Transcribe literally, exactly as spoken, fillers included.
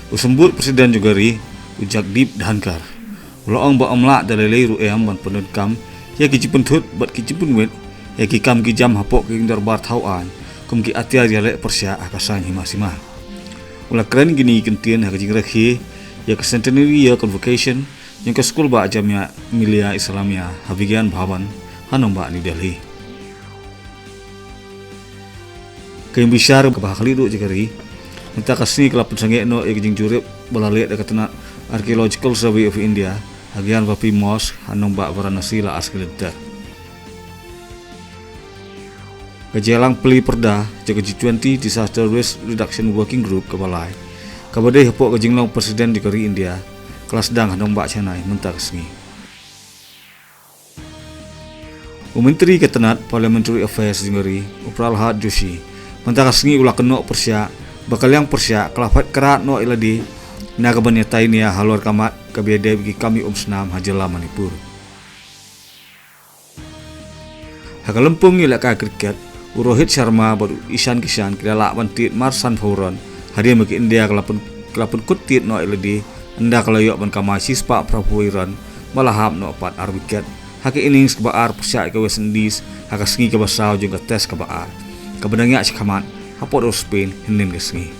U Symbud President jong ka ri, u Jagdeep Dhankhar, u la ong ba ym lah da lei lei ruh em ban pyndonkam ïa ki jingpynthut bad ki jingpynwit ïa ki kam ki jam hapoh ki dorbar thaw aiñ kum ki atiar ïaleh pyrshah ha ka saiñ hima sima. U la kren kine ki kyntien ha ka jingrakhe ïa ka Centenary Year Convocation jong ka Skulbah Jamia Millia Islamia ha Vigyan Bhawan ha nongbah New Delhi. Ka ïingbishar kaba ha khlieh duh jong ka ri mynta ka sngi ka la pynsangeh noh ïa ka jingjurip ba la leh da ka tnat Archaeological Survey of India ha Gyanvapi Mosque ha nongbah Varanasi la ar sngi lynter. Ka jingïalang plie pyrda jong ka G twenty Disaster Risk Reduction Working Group kaba lai, kaba dei hapoh ka jinglong President jong ka ri India, ka la sdang ha nongbah Chennai mynta ka sngi. U Myntri ka tnat Parliamentary Affairs jong ka ri, u Pralhad Joshi, mynta ka sngi u la kynnoh pyrshah ba ka liang pyrshah ka la phet krad noh ïa lade na ka ban ïatai nia halor ka mat kaba ïadei bad ki kam ïa umsnam ha jylla Manipur. Ha ka lympung ïalehkai cricket, u Rohit Sharma bad u Ishan Kishan ki la lah ban tied mar sanphew run, hadien ba ka India ka la pyn, ka la pynkut tied noh ïa lade ynda ka la ïoh ban kamai shispah phraphew wei run, ba la hap noh pat ar wicket ha ka innings kaba ar pyrshah ïa ka West Indies ha ka sngi kaba saw jong ka Test kaba ar, kaba dang ïaid shakhmat hapoh dewar Spain hynnin ka sngi.